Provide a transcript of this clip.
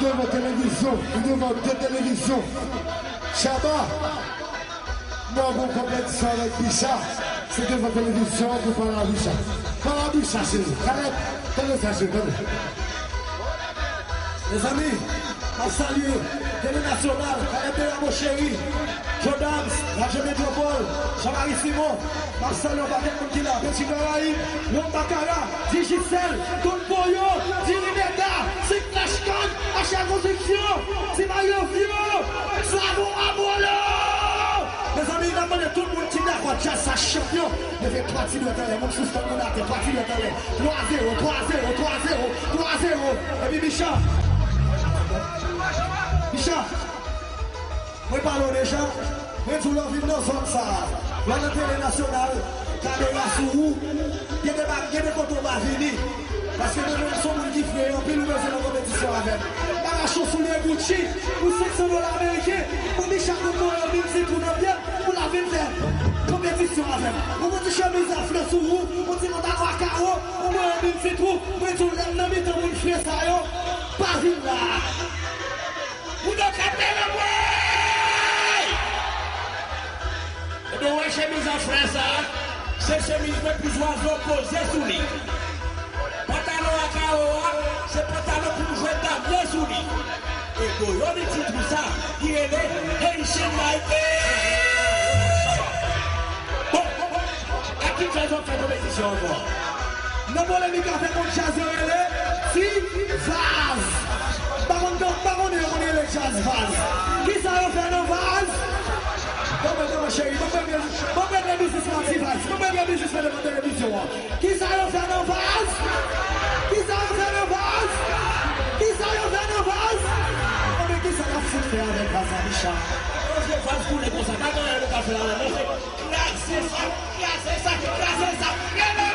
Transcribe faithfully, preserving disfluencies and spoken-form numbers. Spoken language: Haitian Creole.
Devan televizyon, li devan de televizyon. Shabba, mwen gon konpetisyon avèk Bicha, se devan televizyon pou pale a Bicha. Pale a Bicha, cheri. Kalèt, tande sa, cheri, tande. Mezanmi, m ap salye Tele Nasyonal, Kalèt Deyamo cheri, Jodams, Radyo Metwopòl, Jean Marie Simon, m ap salye yon pakèt moun ki la, Peti Karayib, Lòm Bakara, Digicel, Don Poyo, Dirineda, Sik Lachkàn, Achèl Konstriksyon, Ti Mario Vyo, Savon Abolo! Mezanmi, n ap mande tout moun ki dakò djaz sa chanpyon, leve twa ti dwèt anlè, moun sou stand moun atè, twa ti dwèt anlè. Twa zewo, twa zewo, twa zewo, twa zewo. Epi Bicha. Bicha. Mwen pale w deja. Mwen di w lè w vin nan zòn sa a, lè w nan Tele Nasyonal, kamera sou ou, gen de ba-, gen de kote w pa vini. Paske mwen menm se yon moun ki fre anpil, ou bezwen nan konpetisyon avè m. M pa rache w soulye Gucci pou senk san dola ameriken, pou Bicha konn voye yon mil ti twou nan pye m, pou l ap vin fè konpetisyon avè m. Ou gon ti chemiz a flè sou ou, yon ti pantalon a kawo, ou voye yon mil ti twou, mwen di w lè m nan mitan moun fre sa yo, pa vin la. Moun yo kanpe nan mwen! Ebyen, w wè chemiz an flè sa a, se chemiz mwen pou zwazo poze sou li. Pantalon a kawo a, se pantalon pou m jwe damye sou li. E goyo li ti twou sa, li rele Haitian Nike! Bon, ak ki djaz w ap fè konpetisyon ankò? Nan polemik avèk yon djaz yo rele Ti Vaz. M pa konn, m pa konnen yo konn rele djaz vaz. Kisa yo fè nan vaz? Bon, bon, bon, cheri, bon, bon, bon, bon, bon, biznis nan Ti Vaz. Bon, bon, bon, biznis nan televizyon an. Kisa yo fè nan vaz? Kisa yo fè nan vaz? Kisa yo fè nan vaz? Ebyen, kisa y ap fout fè avèk vaz la, Bicha? Yo fè vaz koule konsa, pa gen anyen nou ka fè la, non, se kraze sa, kraze sa, kraze sa, kraze sa.